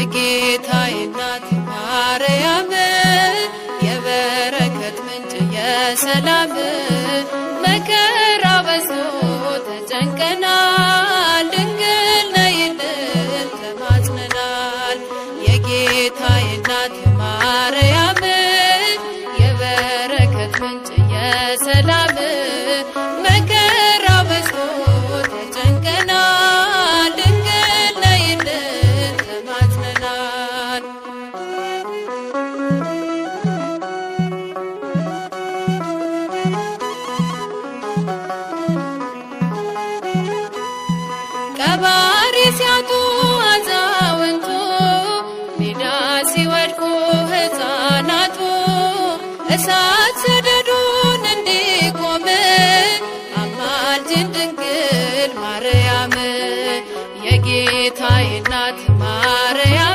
የጌታዬ እናት ማርያም የበረከት ምንጭ የሰላም መከራ በዝቶ ተጨንቀናል፣ ድንግል ነይልን ተማጽነናል። የጌታዬ እናት ማርያም የበረከት ምንጭ የሰላም መከራ በዝቶ ተጨንቀናል፣ ድንግል ነይልን ተማጽነናል። ቀባሪ ሲያጡ አዛውንቱ፣ ሜዳ ሲወድቁ ሕፃናቱ፣ እሳት ሰደዱን እንዲቆም አማልጅን ድንግል ማርያም። የጌታዬ እናት ማርያም።